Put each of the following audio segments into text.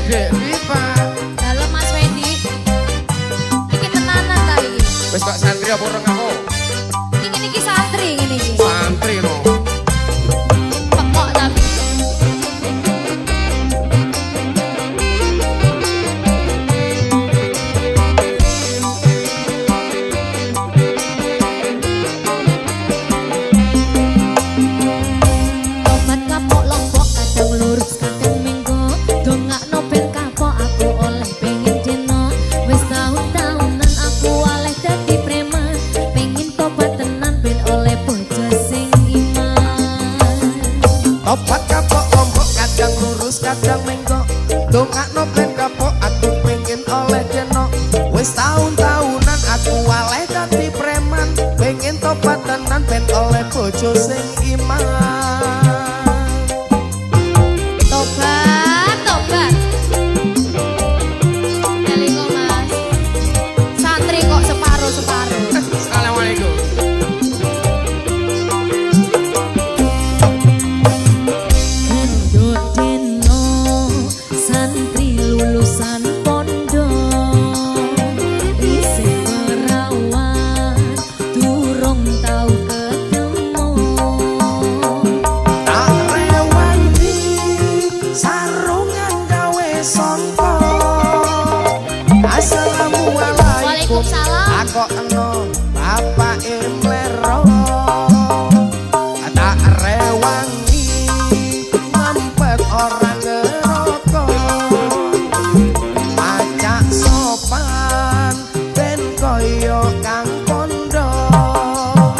Dek Viva. Dalem Mas Wendy. Iki tenanan ta iki? Wis kok santri apa urung aku? Iki niki santri ngene iki. Santri no. Pekok tapi. Tobat kapok lombok kadang lurus kadang minggu. Dongakno ben kapok aku oleh pengen deno. Wis taun-taunan aku oleh dadi preman. Pengen tobat tenan ben oleh bojo sing iman. Tobat kapok lombok kadang lurus kadang menggok. Dongakno ben kapok aku pengen oleh deno. Wis taun-taunan aku waleh dadi preman. Pengen tobat tenan ben oleh bojo sing iman. Tobat, tobat. Elingo Mas. Santri kok separuh-separuh. Assalamualaikum. Gendut deno santri lulusan pondok isih perawan durung tau ketemu. Tak rewangi sarungan gawe songko. Assalamualaikum. Waalaikumsalam. Aku eno bapak mlero. Tak rewangi mampet ora ngerokok. Pacak sopan ben koyo kang pondok.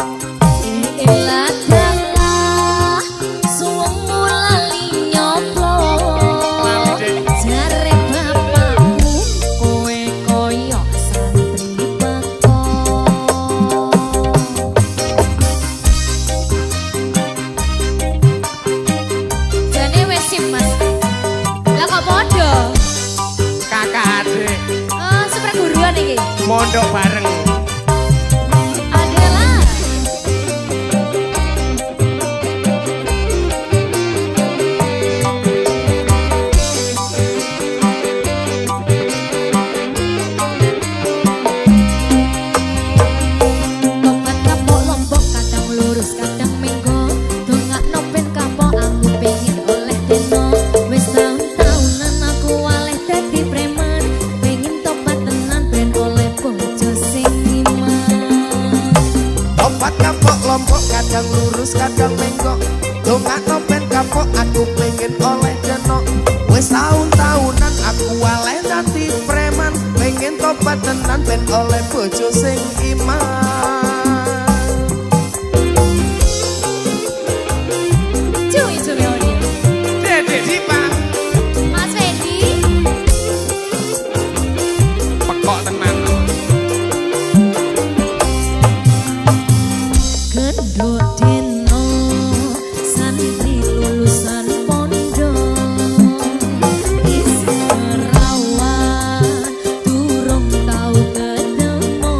Elah dalah suwengmu lali nyoplok. Jare bapakmu kowe koyo santri pekok. Jane wis sip Mas. Lah kok padha? Kakak adik Oh, seperguruan iki. mondok bareng. Adalah. Tobat kapok lombok kadang lurus kadang minggu. Dongakno ben kapok aku pengen oleh deno. Wis taun-taunan aku waleh dadi preman. Pengen tobat tenan ben oleh bojo sing iman. Tobat kapok lombok kadang lurus kadang menggok. Dongakno ben kapok aku pengen oleh deno. Wis taun-taunan aku waleh dadi preman. Pengen tobat tenan ben oleh bojo sing iman. Cuy cuy audio. Dede Dipa Mas Wendy. pekok tenan. Gendut deno santri lulusan pondok isih perawan durung tau ketemu.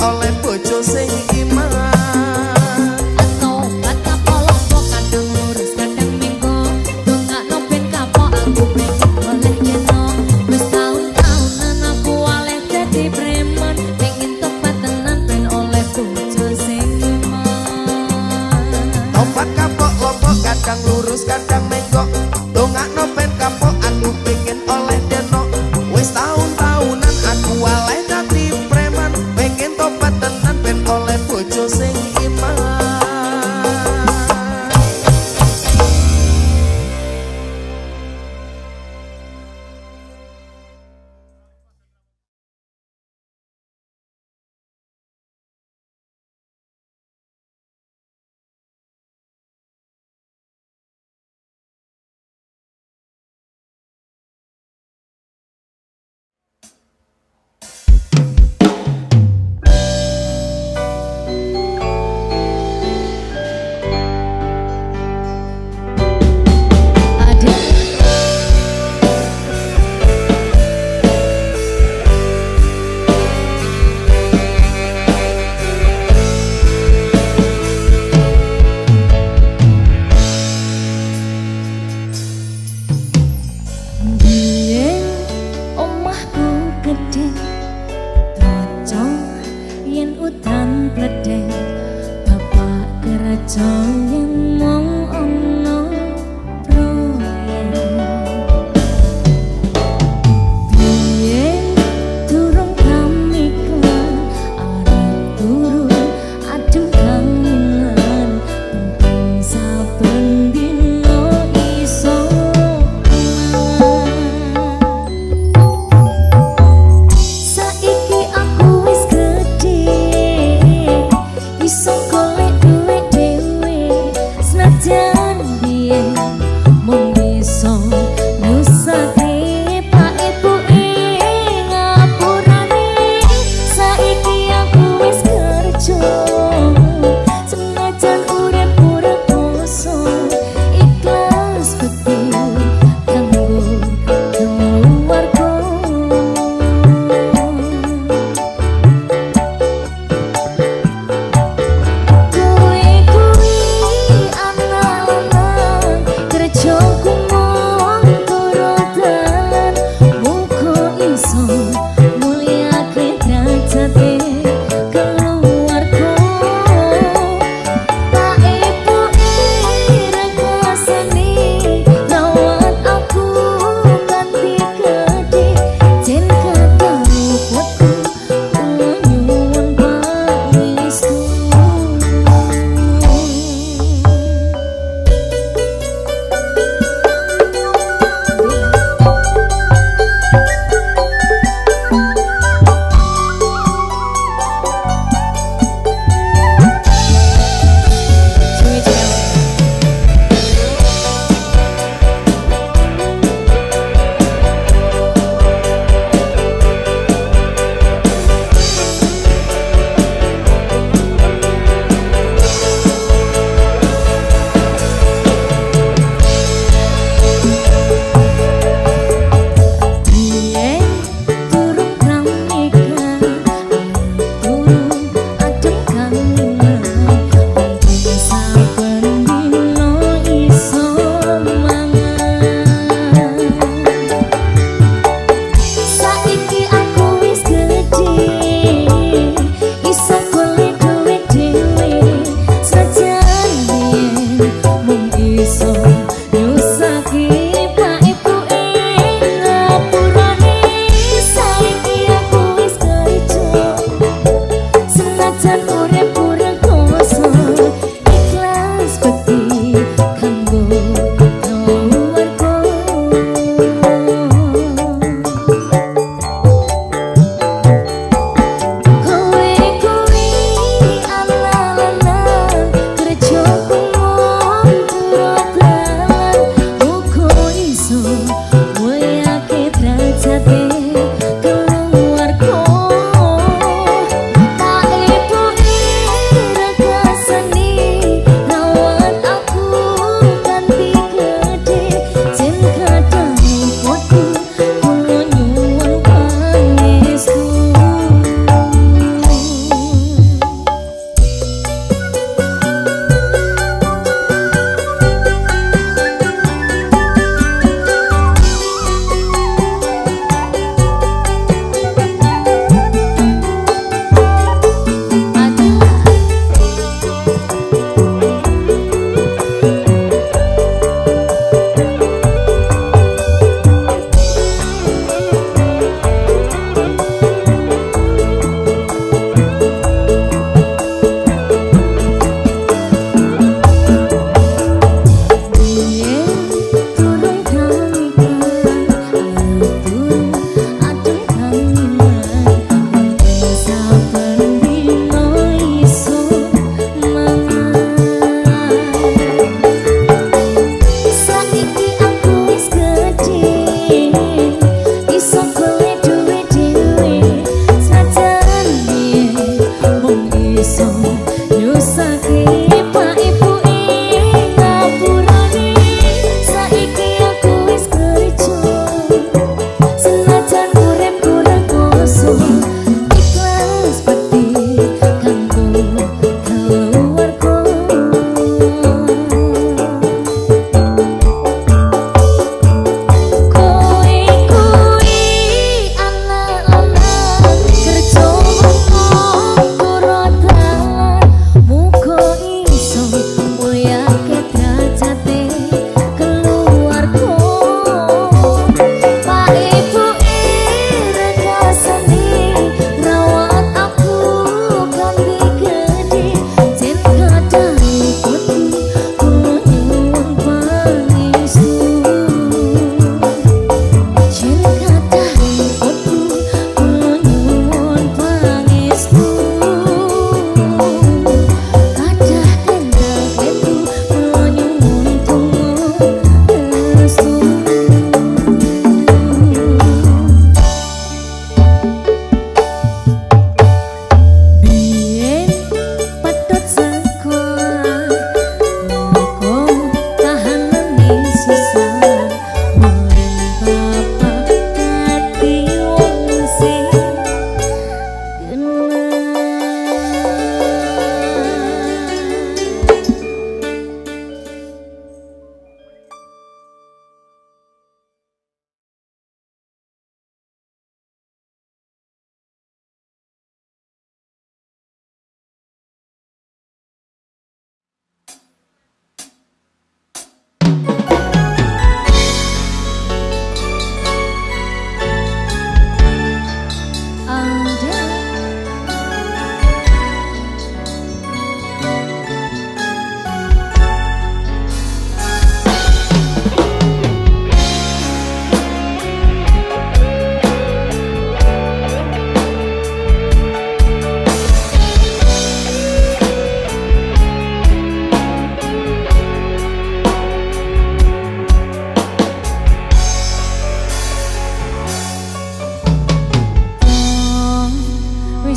oleh bojo sing iman. Tobat kapok lombok kadang lurus kadang minggu, dongakno ben kapok aku pengen oleh deno. Wis taun-taunan aku waleh dadi preman, pengen tobat tenan ben oleh bojo sing iman. Tobat kapok lombok kadang lurus kadang menggok, dongakno ben kapok aku pengen oleh deno. Wis taun-taunan aku waleh dadi preman, pengen tobat tenan ben oleh bojo sing iman. Ada biyen omahku gedhe, troco yen udan bledheng, bapak kerja yen mung ana proyek. Biyen durung kamikan, arep turu adem kangenan, penting saben dina iso mangan. Saiki aku wis gedhe, iso golek duit dhewe.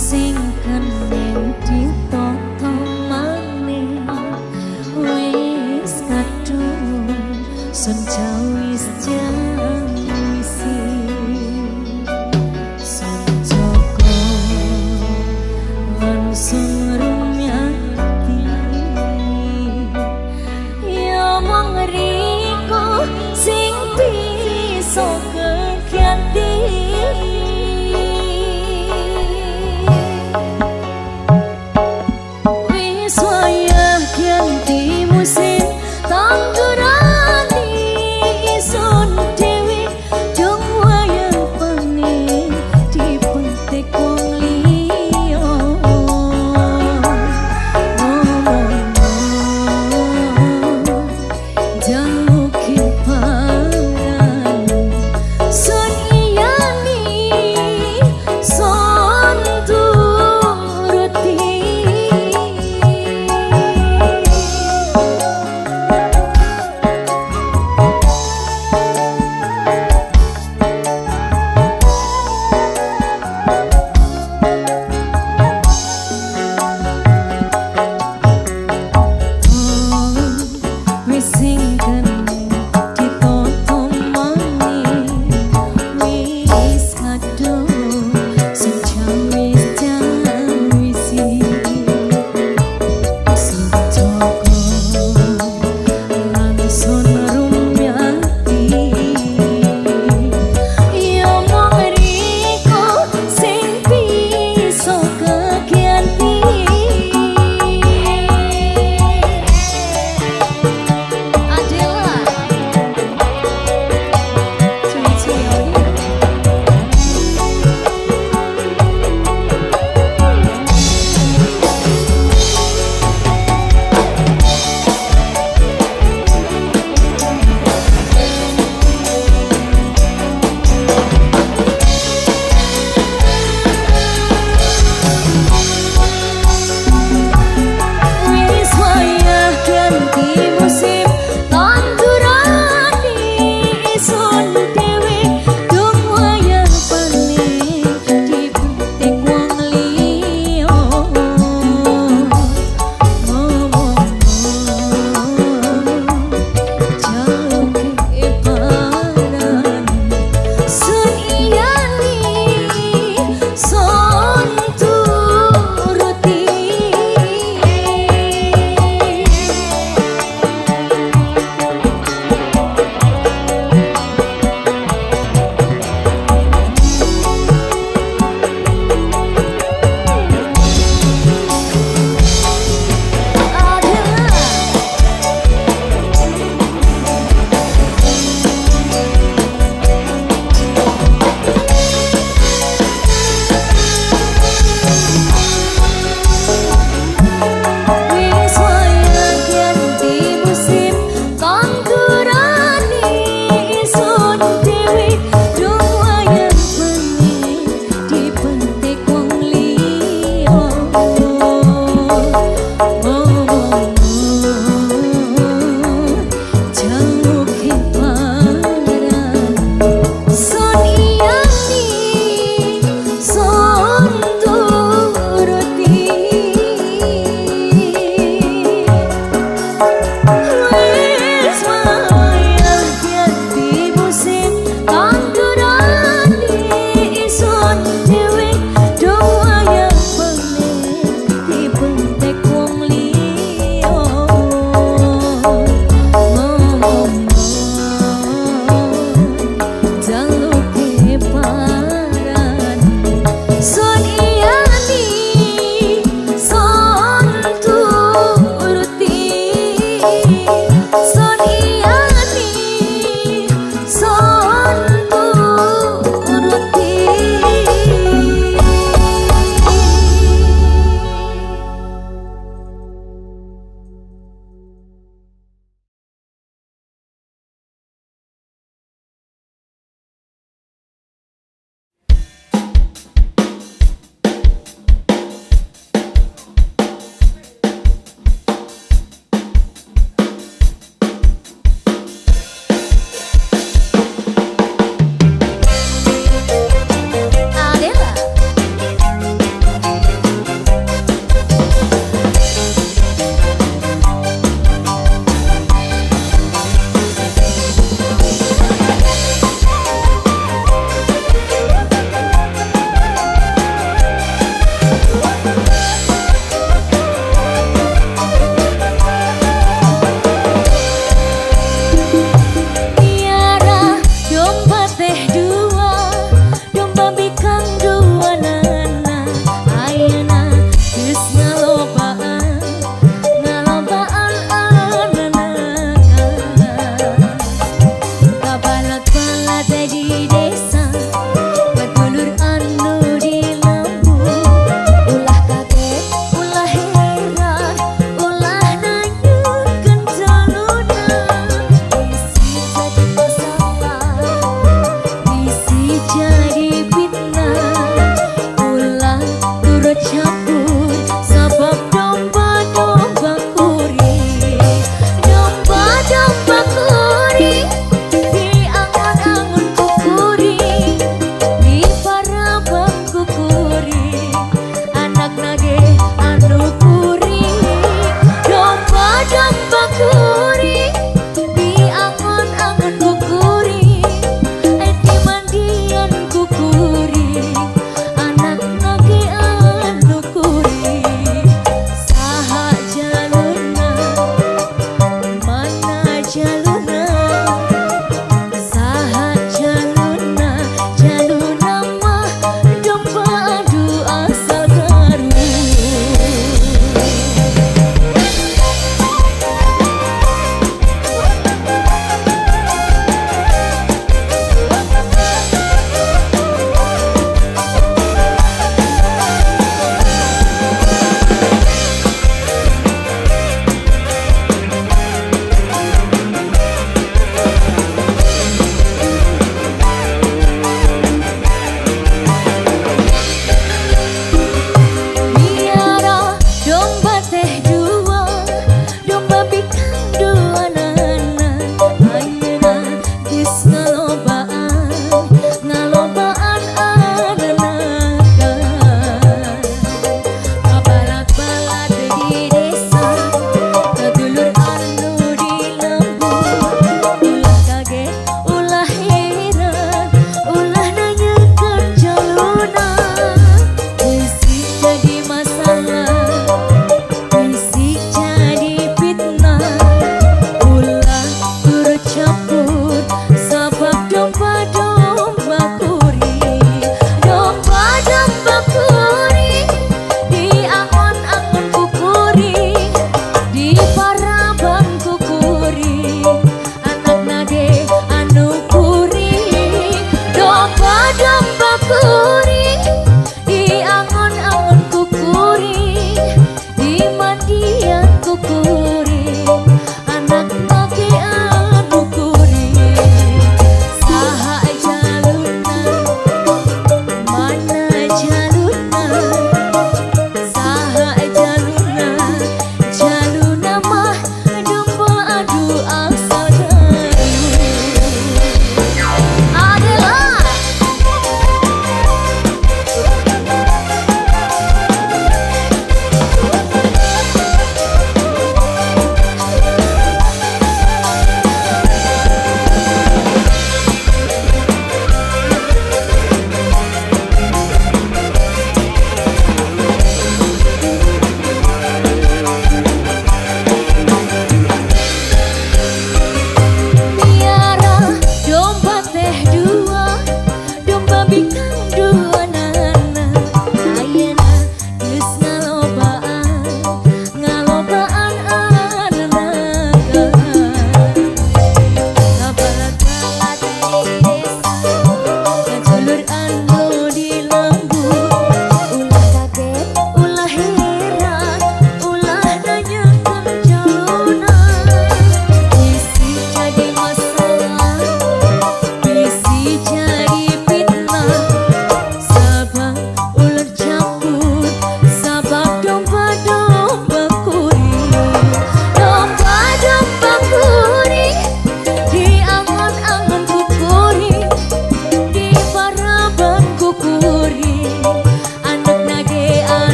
Sing keneng ditata maning, wis kadung sun jawis jawisi. Sun Joko lan Sun Rumyati, ya mung riko sing bisa keganti.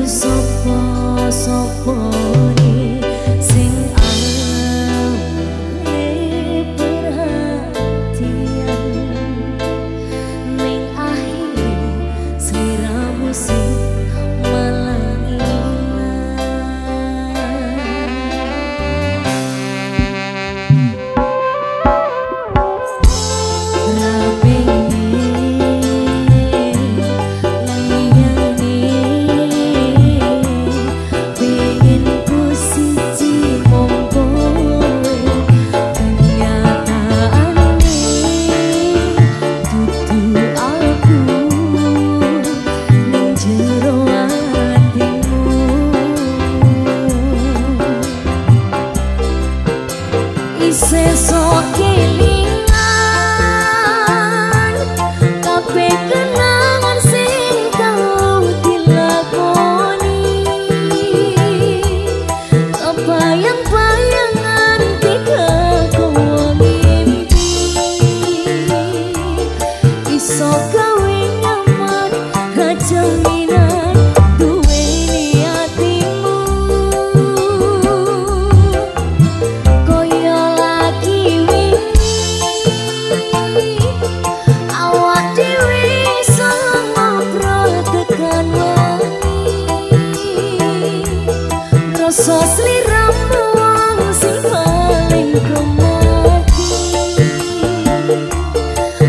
Sapa-sapane sing awale perhatian, ning akhire sliramu sing malah ilang. Ra pengen liyane, pengen ku siji mung kowe. Kenyataane dudu aku ning jero atimu. Isih sok kelingan kabeh kenangan sing tau dilakoni, kebayang-bayang nganti kegawa mimpi. Iso gawe nyaman ra jaminan duweni atimu. Kaya lagi wingi awak dhewe iso ngobrol tekan wengi, rasa sliramu wong sing paling kremati.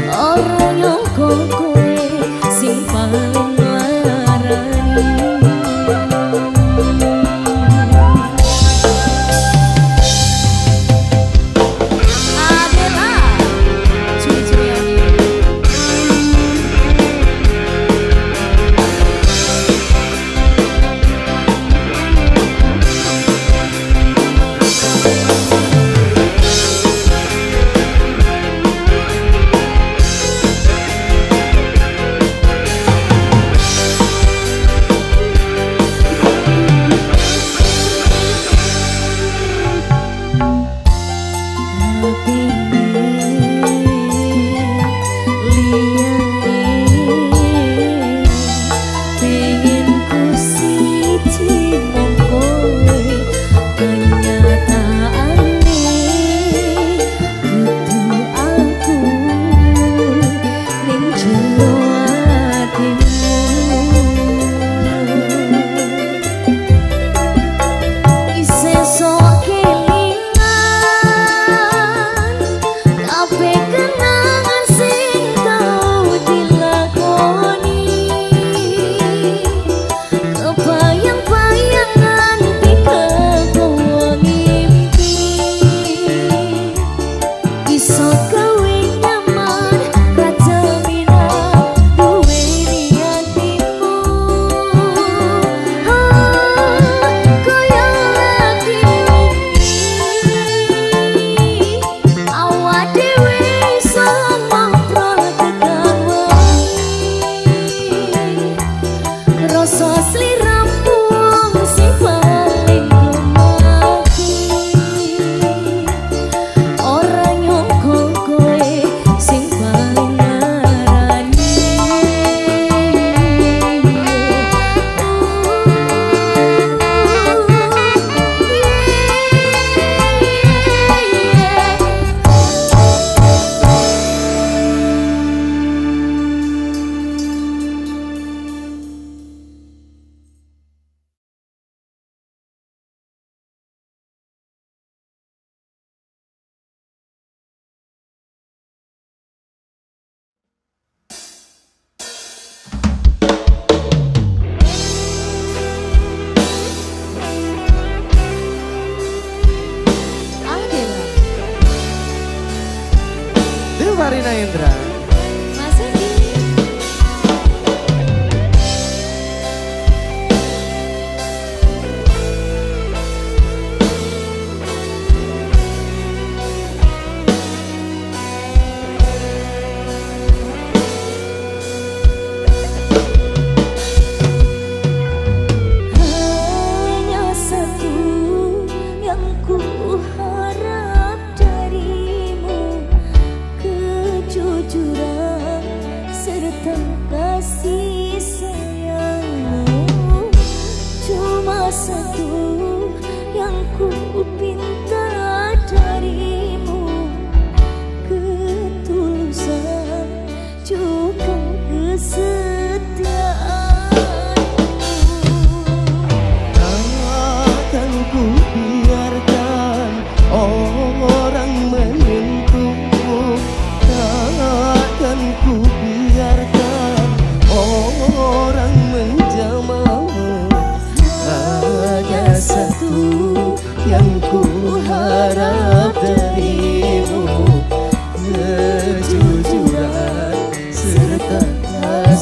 Ora nyangka kowe sing paling.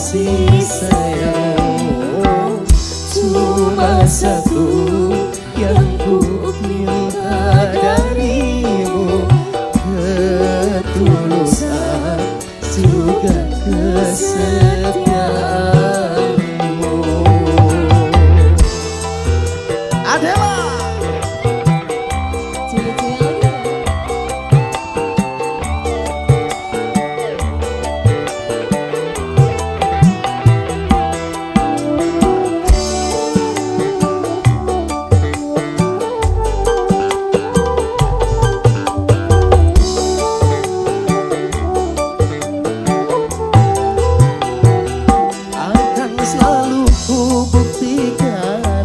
kasih sayangmu. Cuma satu yang ku minta darimu, ketulusan juga kesetiaanmu. Adela. Selalu ku buktikan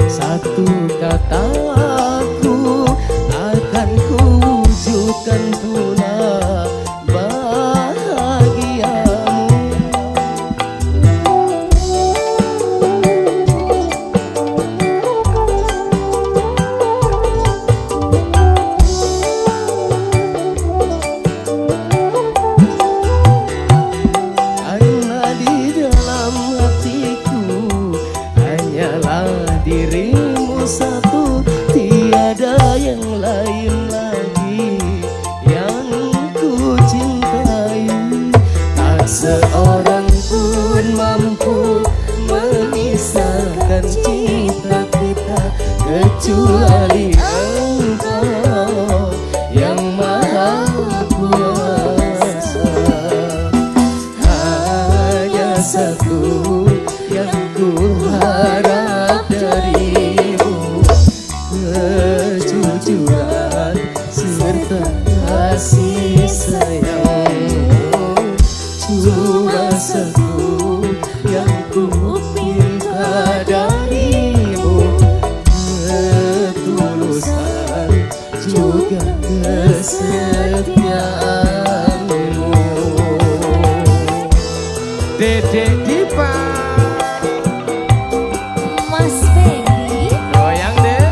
satu kataku, akan ku wujudkan pula bahagiamu. Karena di dalam hatiku hanyalah dirimu satu, tiada yang lain lagi yang ku cintai. Tak seorang pun mampu memisahkan cinta kita, kecuali Engkau yang Maha Kuasa. Hanya satu yang ku harap darimu, kejujuran serta kasih sayangmu. Cuma satu yang ku minta darimu, ketulusan juga kesetiaanmu. Dede Dipa, Mas Peggy, goyang deh.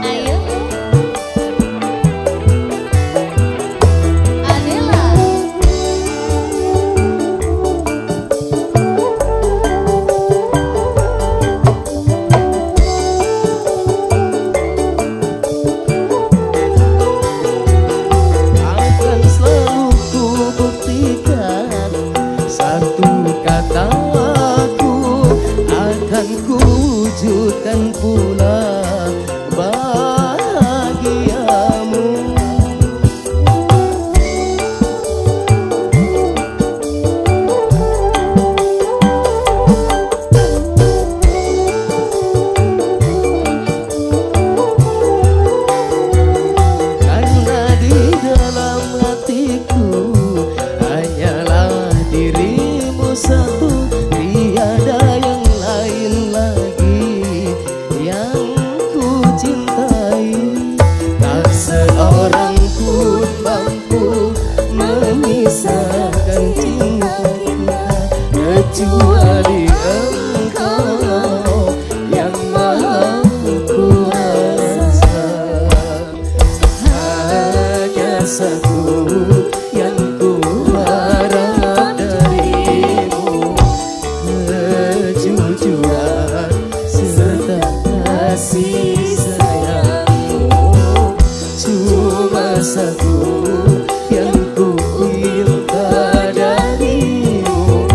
Ayo. Adela. Akan selalu ku buktikan satu kataku, akan ku wujudkan pula bahagiamu. Karena di dalam hatiku hanyalah dirimu satu, tiada yang lain lagi yang ku cintai. Tak seorang pun mampu memisahkan cinta kita, kecuali Engkau yang Maha Kuasa. Hanya satu yang ku harap darimu, kejujuran serta kasih sayangmu. Cuma satu yang ku minta darimu,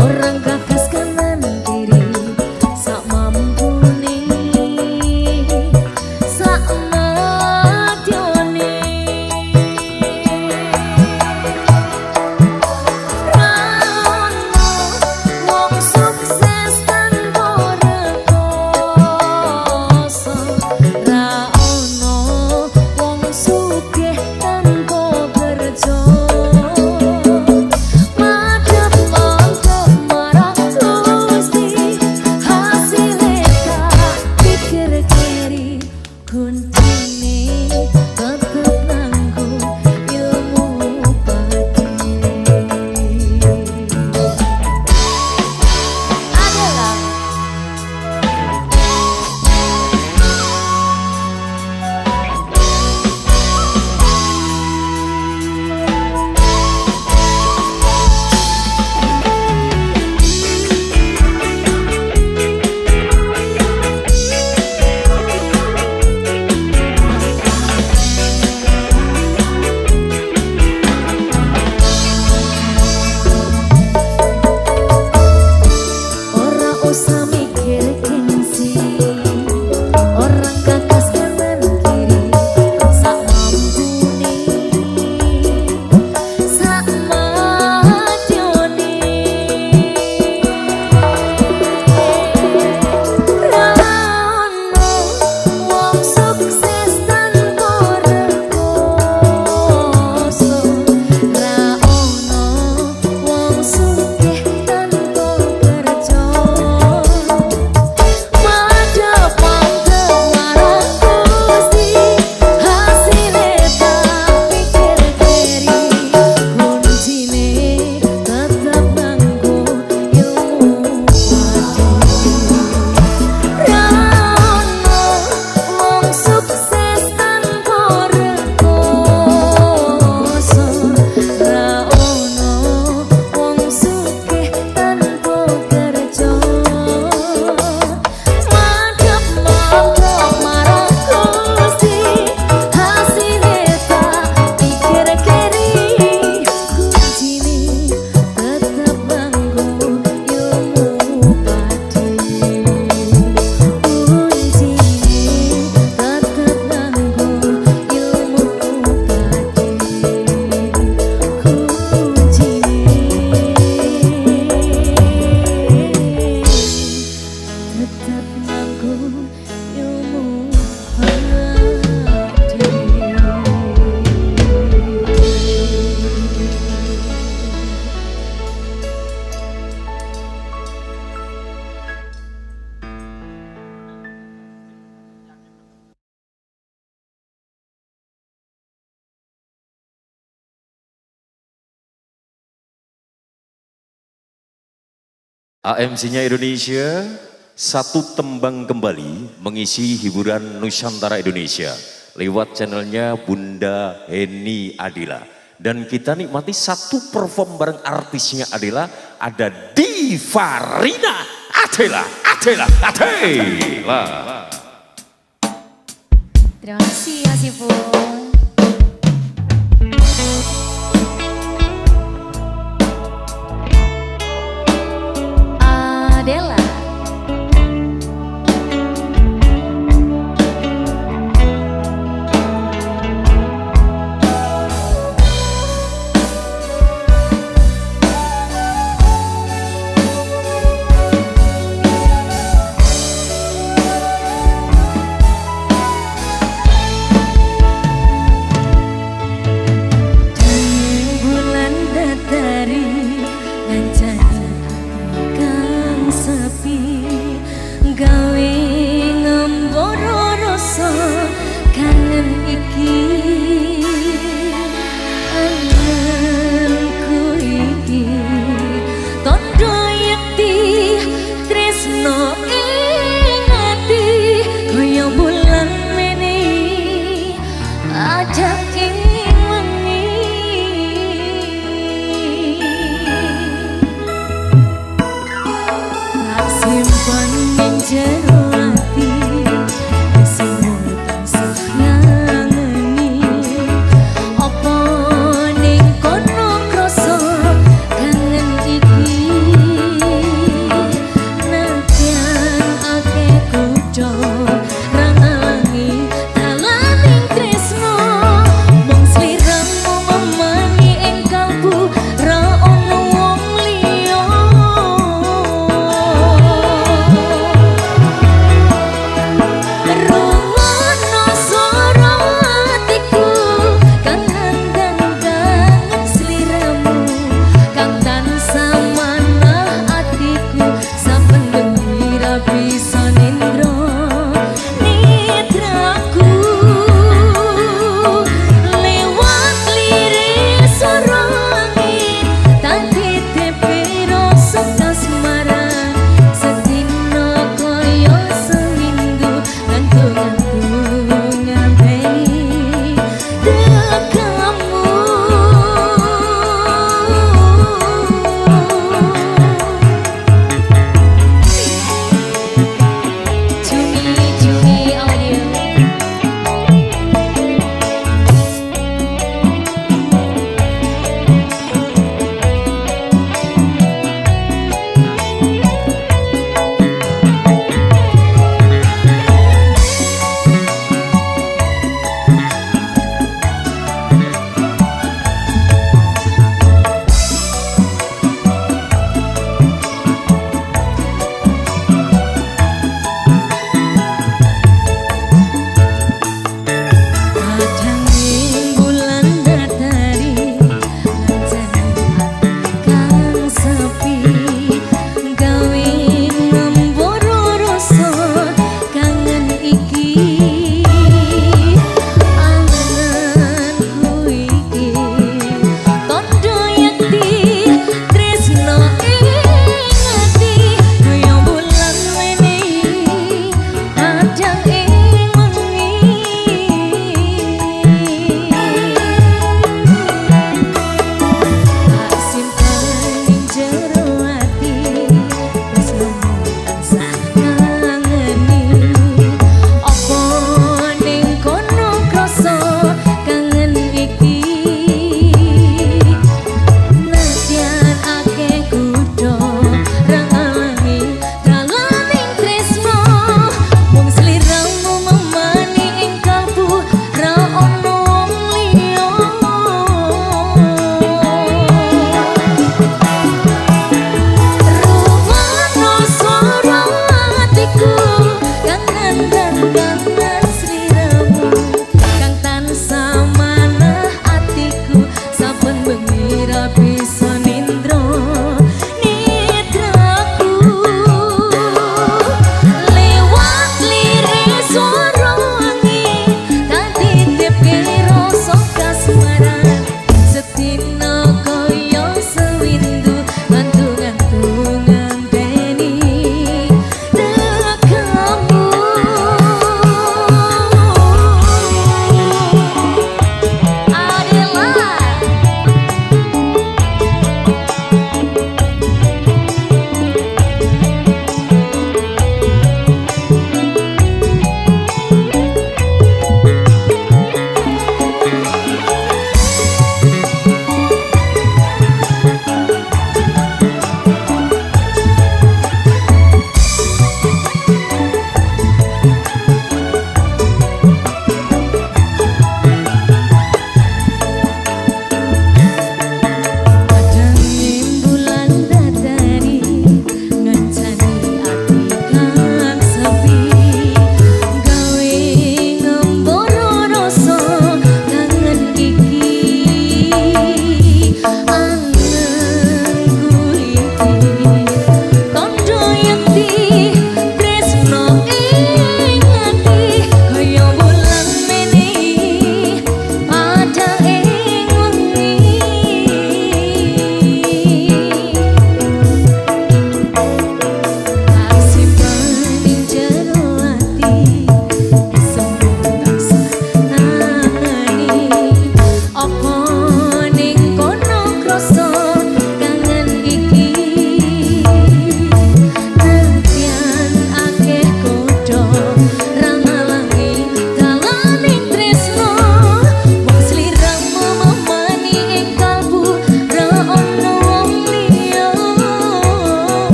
Orang gagas kanan kiri, sak mampune, sak madyone. Ra ono wong sukses tanpa rekoso, ra ono wong sugih tanpa kerja. Madhep mangkep marang Gusti, hasile tak pikir keri, kuncine tetep nganggo ilmu pati. Adalah ora usah mikir gengsi, orang gagas kanan kiri, sak mampune, sak madyone. Ra ono wong sukses tanpa rekoso, ra ono wong sugih tanpa kerja. Madhep mangkep marang Gusti, hasile tak pikir keri, kuncine tetep nganggo ilmu pati. Ra ono wong sukses tanpa rekoso, ra ono wong sugih tanpa kerja. Madhep mangkep marang Gusti, hasile tak pikir keri, kuncine tetep nganggo ilmu pati. Kuncine tetep nganggo ilmu pati. Kuncine tetep nganggo ilmu pati. AMC-nya Indonesia, satu tembang kembali mengisi hiburan Nusantara Indonesia lewat channelnya Bunda Heni Adila. Dan kita nikmati satu perform bareng artisnya Adela, ada Divarina Adela, Adela, Adela. Terima kasih Mas Ipul. Adela.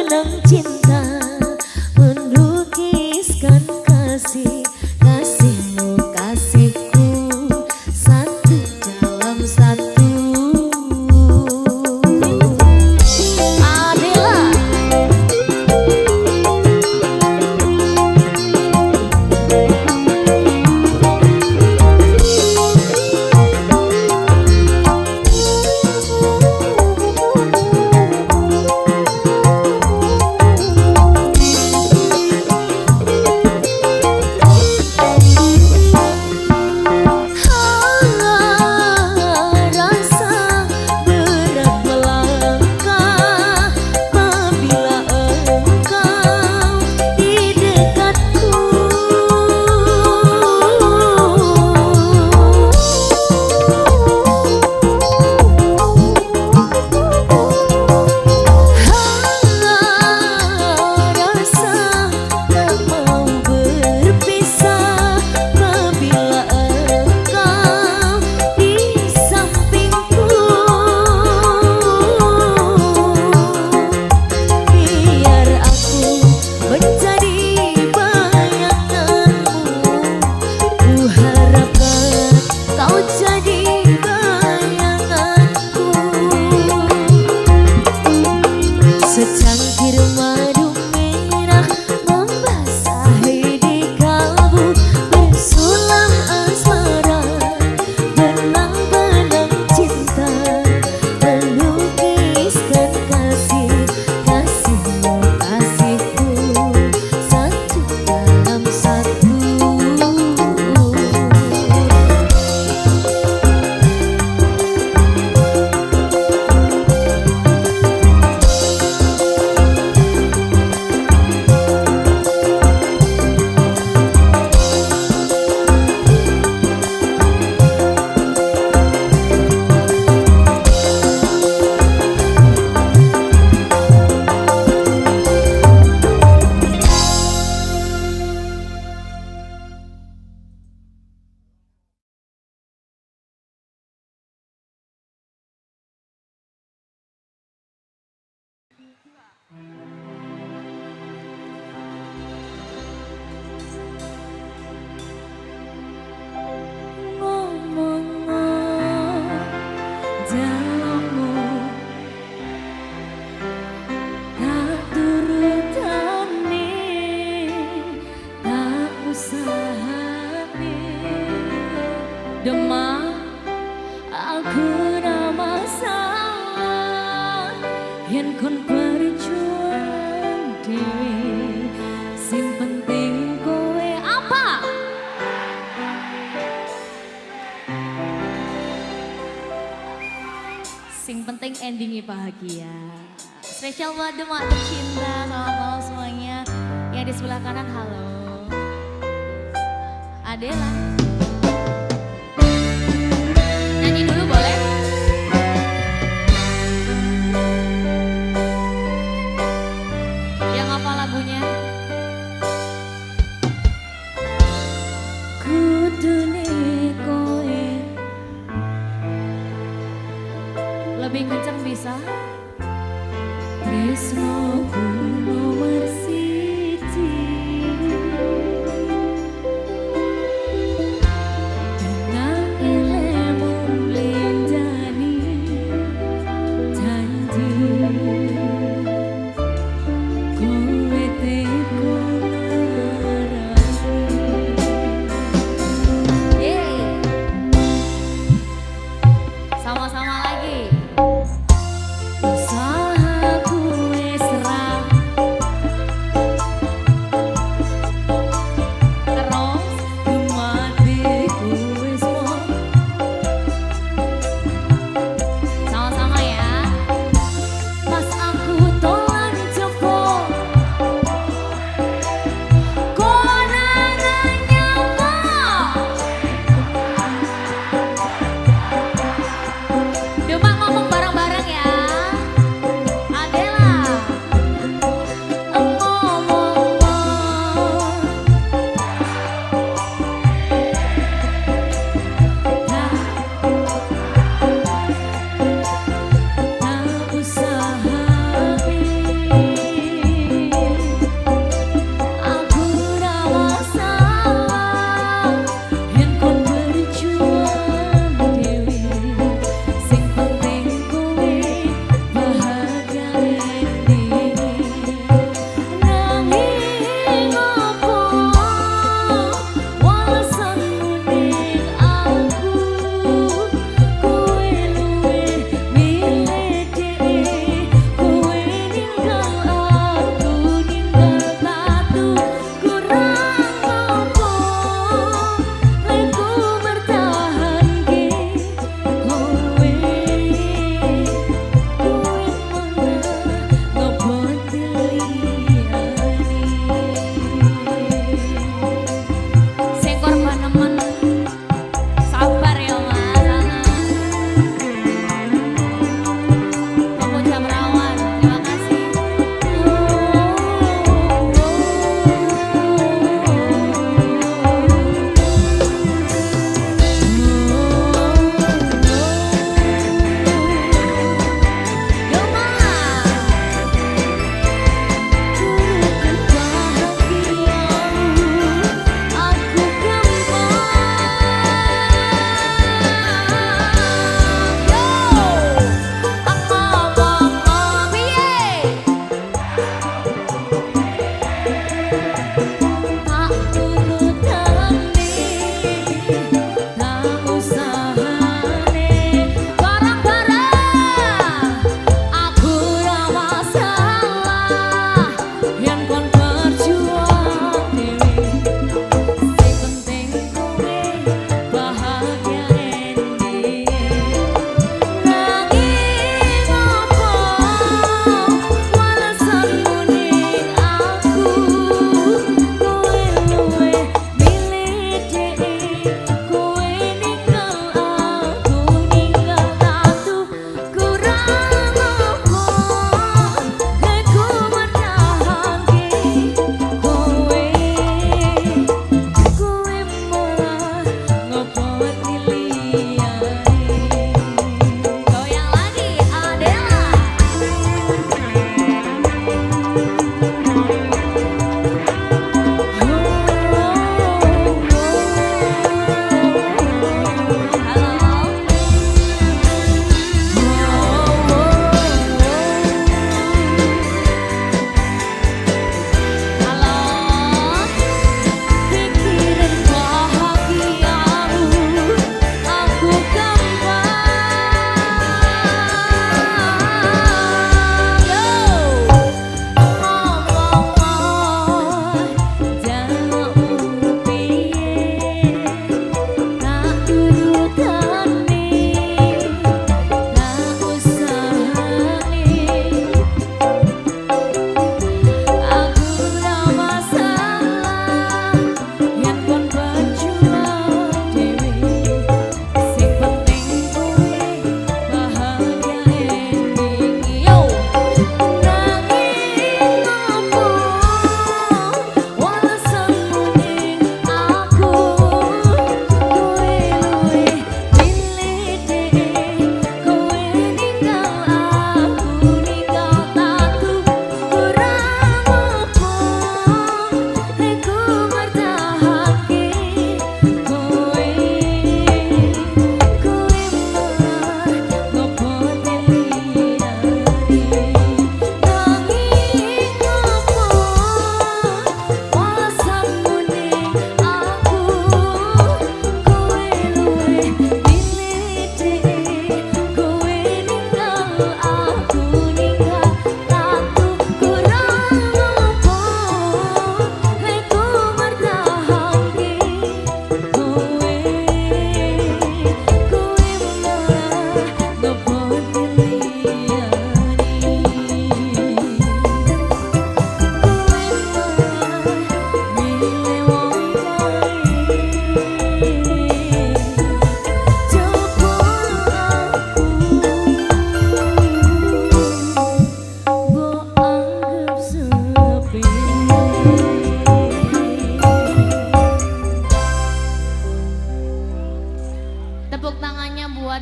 Benang-benang cinta melukiskan kasih, kasihmu kasihku satu dalam satu. Adela. Rasa berat melangkah apabila engkau di dekatku. Rasa tak mau berpisah apabila engkau di sampingku. Biar aku menjadi bayanganmu, ku harapkan kau jadi bayanganku. Secangkir madu merah membasahi di kalbu, bersulam asmara, benang-benang cinta melukiskan kasih, kasihmu kasihku satu dalam satu. Ngomong jalukmu tak turutane, tak usahane. Demak aku ora masalah yen kon berjuang dhewe, sing penting kowe apa? Sing penting endingnya bahagia. Spesial buat Demak tercinta, selamat malam semuanya. Yang di sebelah kanan halo. Adela. Nyanyi dulu boleh? Yang apa lagunya? Kudune kowe. Lebih kencang bisa? Tresnoku nomor siji, dengan ilmu lenjani janji, kowe tetep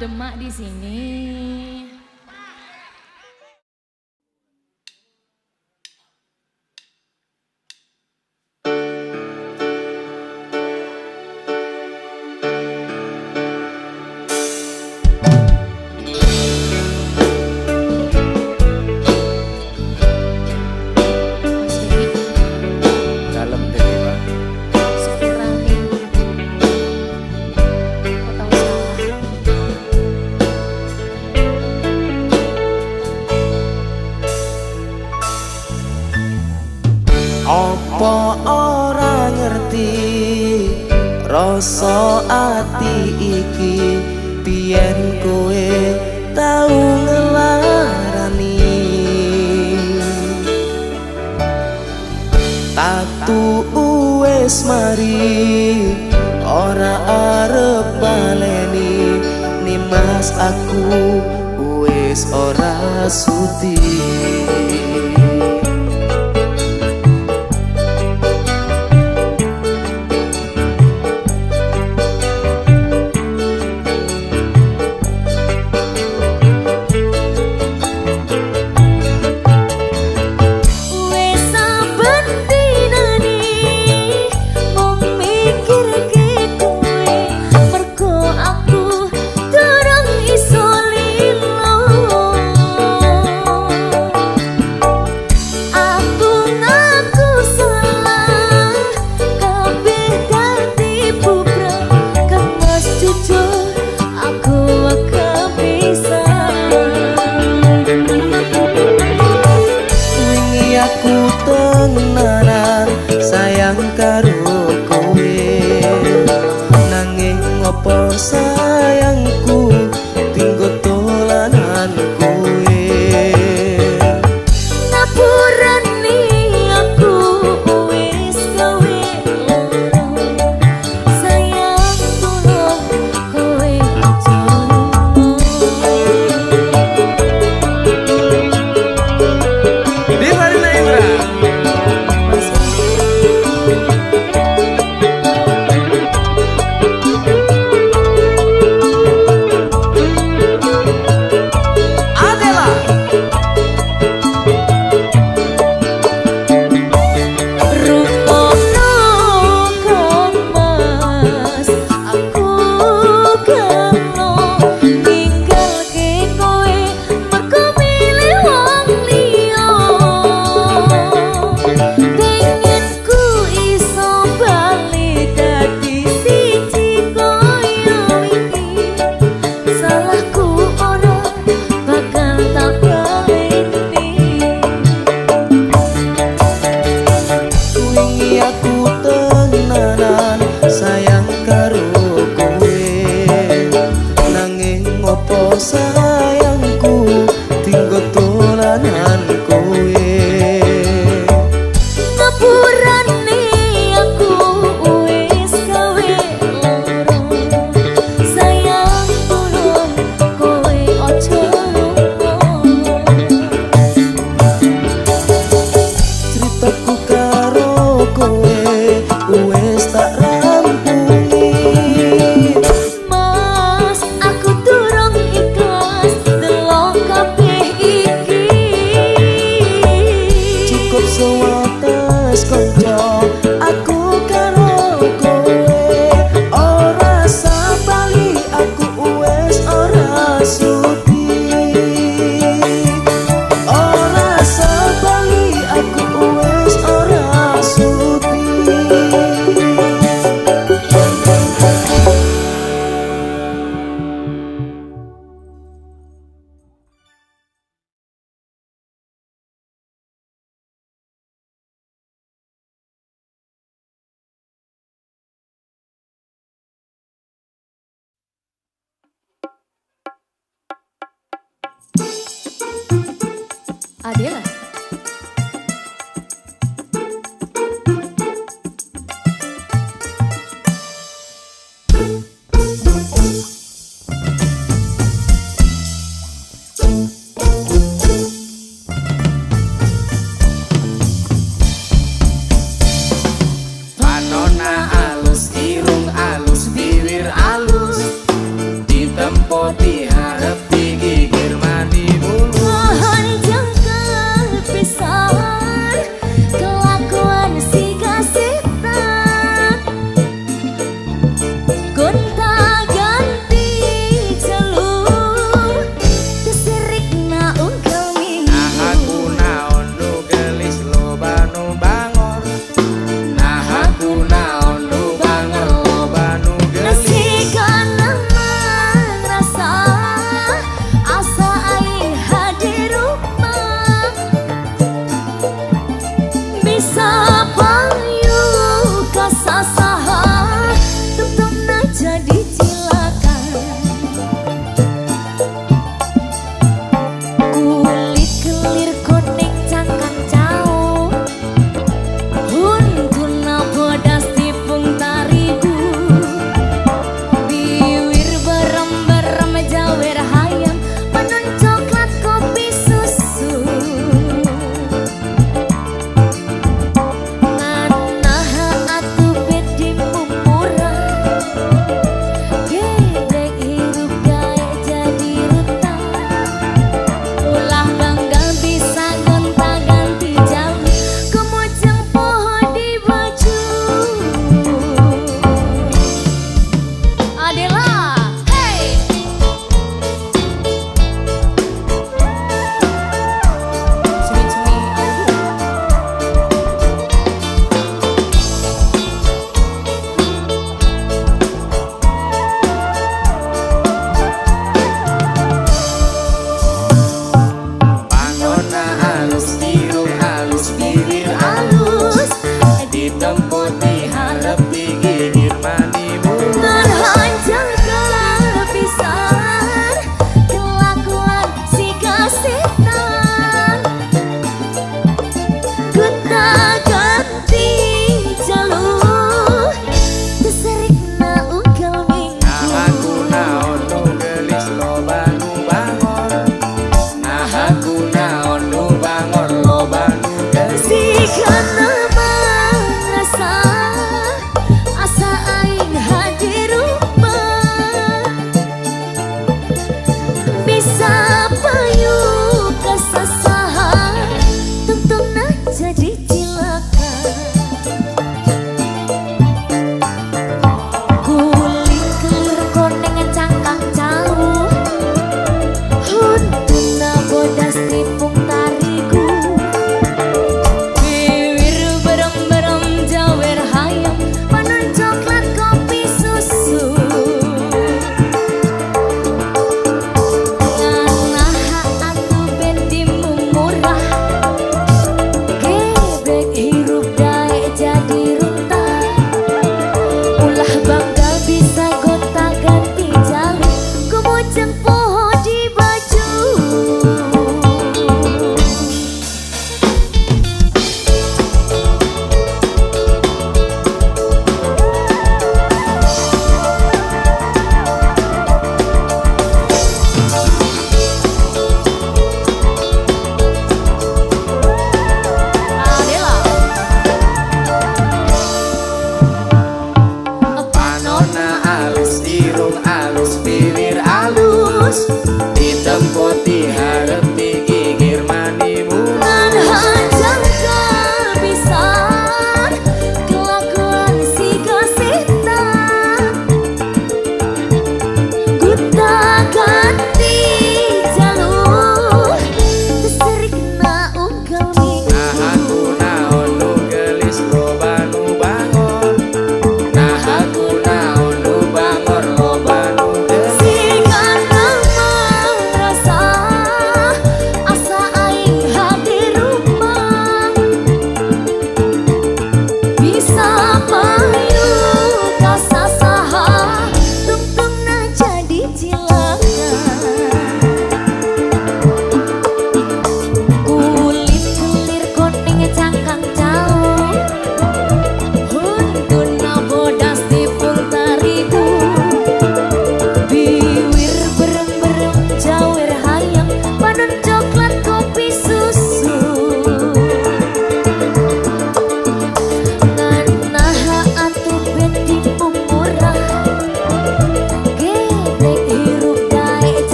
Demak di sini. Mas Dewi, Dalem dhewe, Pak. Sepurane. Aku tau salah. Apa ora ngerti rasa ati iki, biyen kowe tau ngelarani. Tatu wis mari ora arep baleni, nimas aku wis ora sudi. Wes saben dinane mung mikirke kowe, mergo aku durung iso lilo. Aku ngaku salah, kabeh dadi bubrah. Kemas jujur aku kepisan. Wingi aku tenanan sayang karo kowe, nanging opo sayangku tinggo dolanan kowe. Ngapurane aku wis gawe lara. Sayang tulung kowe aja lunga. Diva Rina Indra. Mas Adela. Rumono kang Mas, aku gelo ninggalke kowe mergo milih wong liya. Pengen ku iso bali dadi siji koyo wingi. Salahku ora bakal tak baleni. Wingi aku tenanan sayang karo kowe, nanging opo sayangku tinggo dolanan kowe. Ngapurane aku wis gawe lara. Sayang tulung kowe aja lunga. Critaku karo kowe wis tak rampungi. Mas, aku durung ikhlas delok kabeh iki. Cukup sewates kanca aku karo kowe, ora sabali aku wis ora sudi. Ora sabali aku wis ora sudi. Adela. Panona alus, irung alus, bibir alus, ditempo.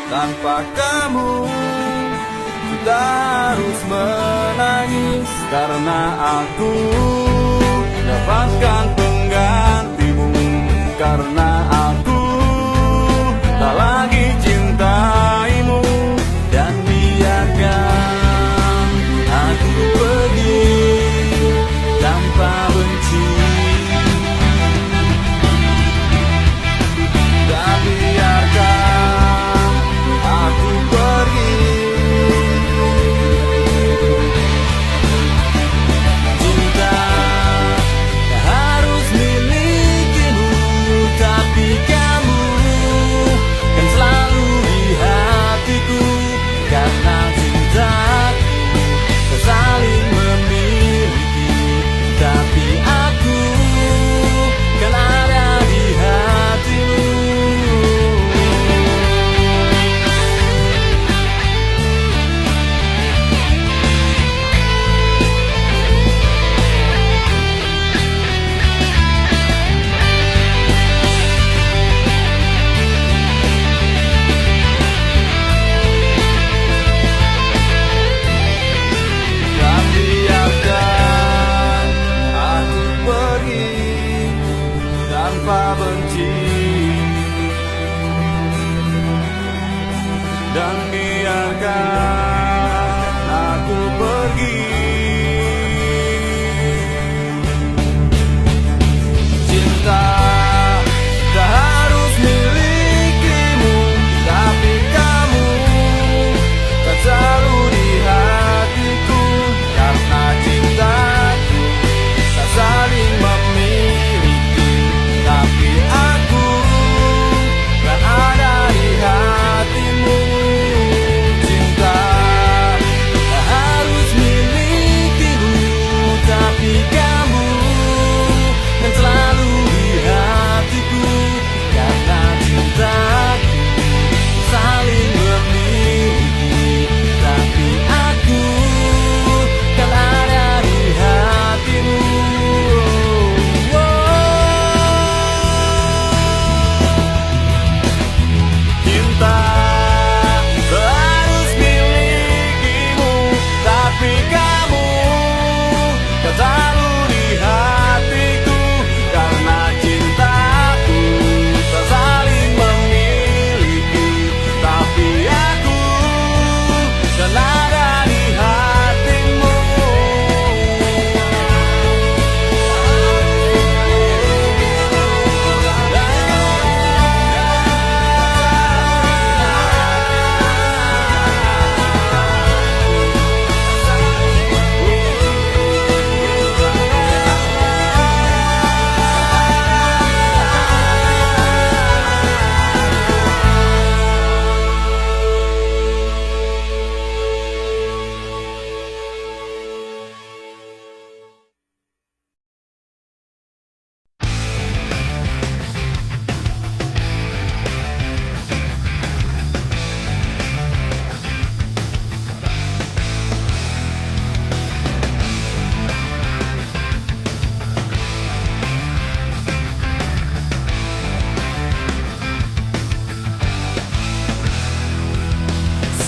Tanpa kamu ku tak harus menangis, karena aku dapatkan penggantimu. Karena aku tak lagi cintaimu. Dan biarkan aku pergi tanpa benci. Dan biarkan aku pergi. Cinta tak harus milikimu, tapi kamu kan selalu di hatiku. Karena cintaku tak saling memiliki, tapi aku kan ada di hatimu. Dan biarkan aku pergi tanpa benci. Dan biarkan aku pergi. Cinta tak harus milikimu, tapi kamu tak selalu di hatiku. Karena cintaku tak saling memiliki, tapi aku kan ada di hatimu. Cinta tak harus milikimu, tapi kamu kan selalu di hatiku. Karena cintaku saling memiliki, tapi aku kan ada di hatimu. Cinta tak harus milikimu, tapi kamu kan selalu di hatiku. Karena cintaku tak saling memiliki, tapi aku kan ada di hatimu.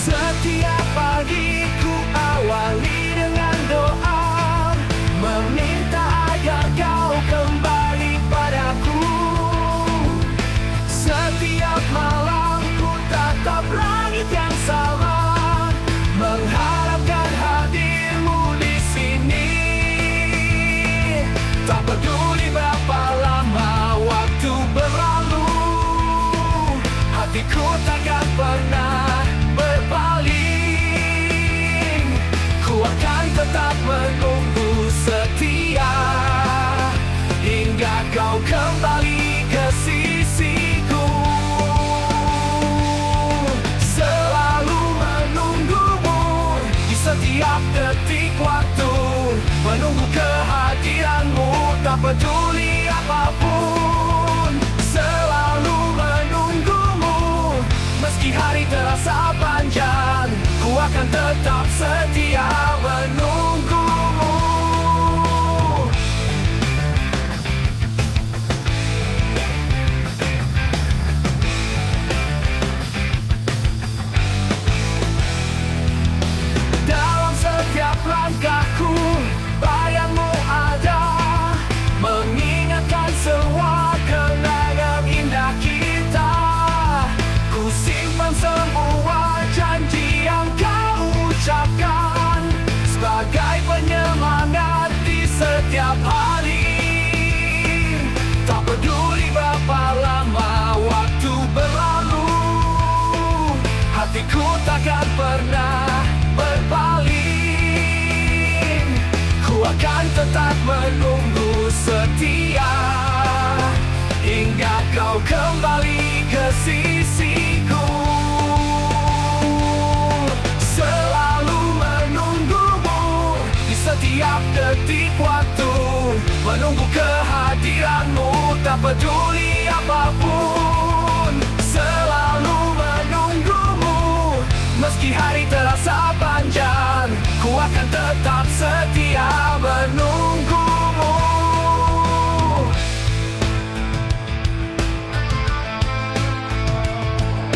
Setiap pagi ku awali dengan doa, meminta agar kau kembali padaku. Setiap malam ku tatap langit yang sama, mengharapkan hadirmu di sini. Tak peduli berapa lama waktu berlalu, hatiku takkan pernah berpaling. Ku akan tetap menunggu setia hingga kau kembali ke sisiku. Selalu menunggumu di setiap detik waktu, menunggu kehadiranmu tak peduli apapun. Selalu menunggumu meski hari terasa panjang, ku akan tetap setia menunggumu. Hatiku takkan pernah berpaling. Ku akan tetap menunggu setia hingga kau kembali ke sisiku. Selalu menunggumu di setiap detik waktu, menunggu kehadiranmu tak peduli apapun. Selalu menunggumu meski hari terasa panjang, ku akan tetap setia menunggumu.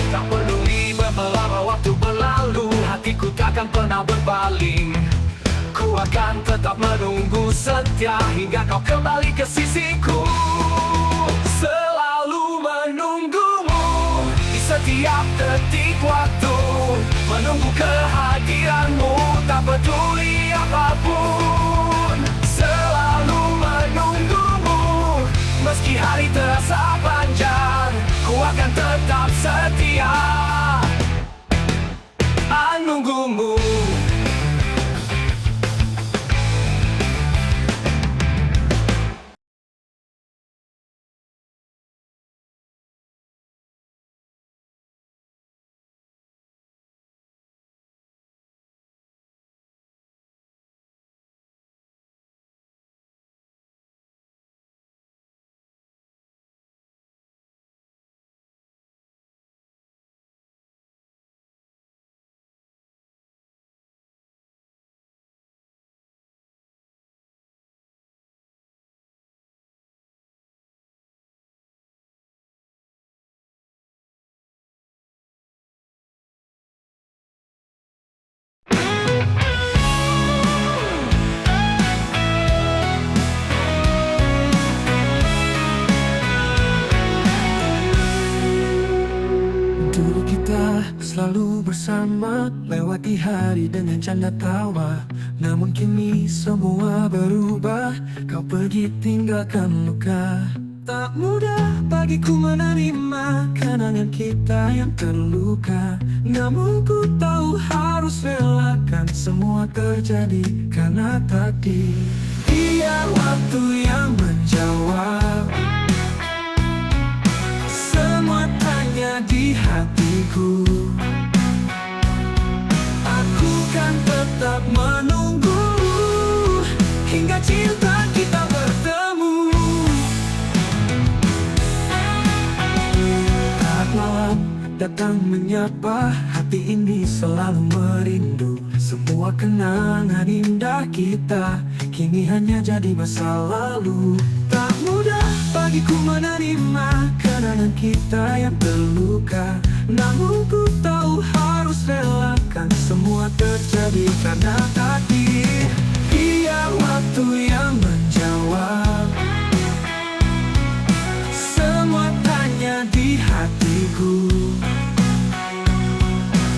Tak peduli berapa lama waktu berlalu, hatiku takkan pernah berpaling. Ku akan tetap menunggu setia hingga kau kembali ke sisiku. Selalu menunggumu di setiap detik waktu, menunggu kehadiranmu tak peduli apapun. Selalu menunggumu meski hari terasa panjang, ku akan tetap setia menunggumu. Dulu kita selalu bersama, lewati hari dengan canda tawa. Namun kini semua berubah, kau pergi tinggalkan luka. Tak mudah bagiku menerima kenangan kita yang terluka. Namun ku tahu harus relakan semua terjadi karena takdir. Biar waktu yang menjawab semua tanya di hatiku. Aku kan tetap menunggu hingga cinta kita bertemu. Saat malam datang menyapa, hati ini selalu merindu. Semua kenangan indah kita kini hanya jadi masa lalu. Tak mudah bagiku menerima kenangan kita yang terluka. Namun ku tahu harus relakan semua terjadi karena takdir. Biar waktu yang menjawab semua tanya di hatiku.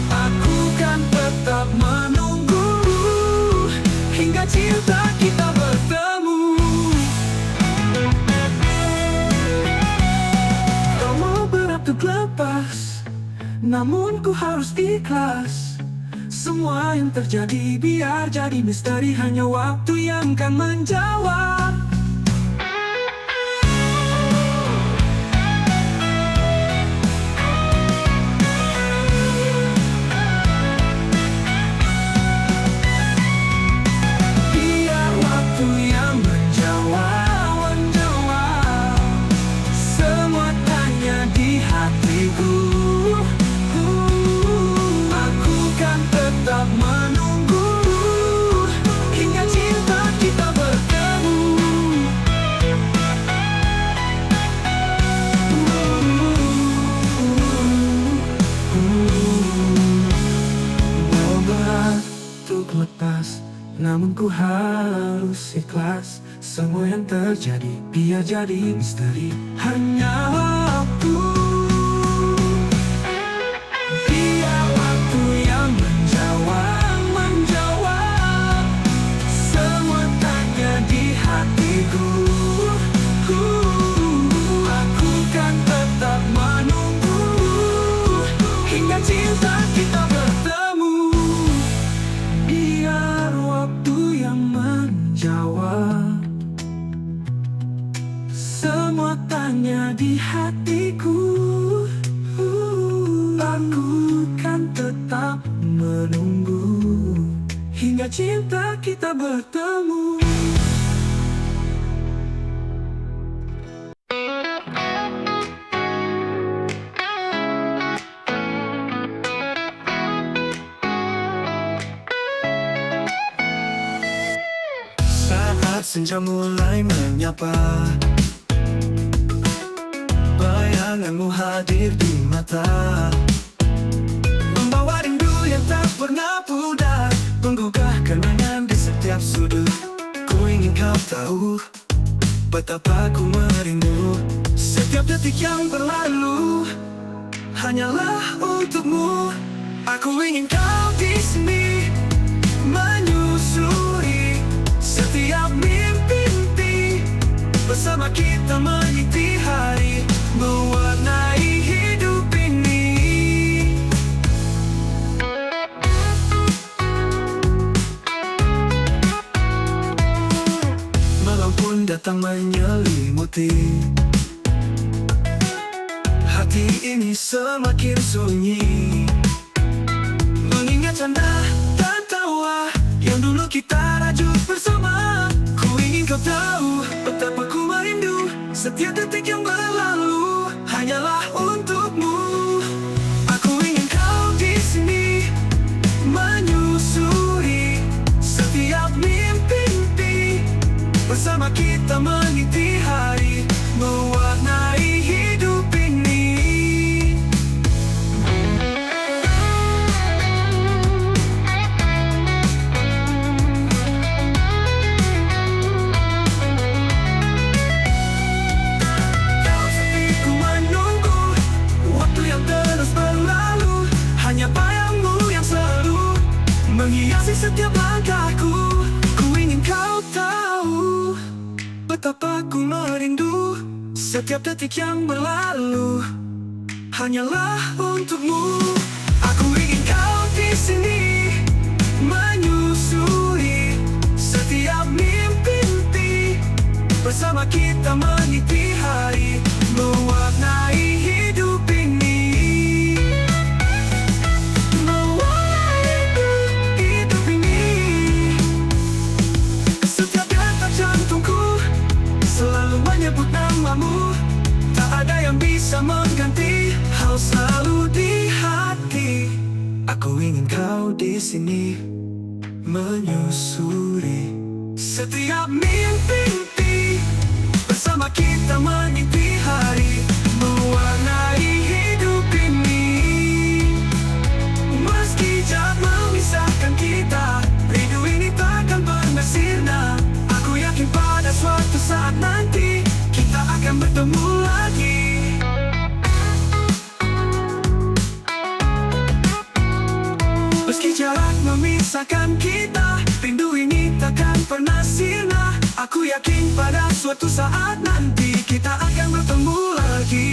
Aku kan tetap menunggu hingga cinta kita bertemu. Kau mau berat untuk lepas, namun ku harus ikhlas. Semua yang terjadi biar jadi misteri, hanya waktu yang kan menjawab. Biar waktu yang menjawab, menjawab semua tanya di hatiku. Aku kan tetap menunggu hingga cinta kita bertemu. Walau berat untuk lepas, namun ku harus ikhlas. Semua yang terjadi biar jadi misteri, hanya waktu. Biar waktu yang menjawab, menjawab semua tanya di hatiku. Aku kan tetap menunggu hingga cinta kita tetap menunggu hingga cinta kita bertemu. Saat senja mulai menyapa, bayanganmu hadir di mata, membawa rindu yang tak pernah pudar, menggugah kenangan di setiap sudut. Ku ingin kau tahu betapa ku merindu. Setiap detik yang berlalu hanyalah untukmu. Aku ingin kau di sini, menyusuri setiap mimpi-mimpi. Bersama kita meniti hari, mewarnai hidup ini. Malam pun datang menyelimuti, hati ini semakin sunyi. Mengingat canda dan tawa yang dulu kita rajut bersama. Ku ingin kau tahu betapa ku merindu. Setiap detik yang berlalu hanyalah untukmu. Aku ingin kau di sini, menyusuri setiap mimpi-mimpi. Bersama kita meniti hari, mewarnai hidup ini. Dalam sepiku menunggu waktu yang terus berlalu, hanya bayangmu yang selalu menghiasi setiap langkahku. Ku ingin kau tahu betapa ku merindu. Setiap detik yang berlalu hanyalah untukmu. Aku ingin kau di sini, menyusuri setiap mimpi-mimpi. Bersama kita meniti hari, mewarnai hidup ini. Mewarnai hidup ini. Setiap detak jantungku selalu menyebut namamu. Tak ada yang bisa mengganti, kau selalu di hati. Aku ingin kau di sini, menyusuri setiap mimpi-mimpi. Bersama kita meniti hari, mewarnai hidup ini. Meski jarak memisahkan kita, rindu ini takkan pernah sirna. Aku yakin pada suatu saat nanti kita akan bertemu lagi. Meski jarak memisahkan kita, rindu ini takkan pernah sirna. Aku yakin pada suatu saat nanti kita akan bertemu lagi.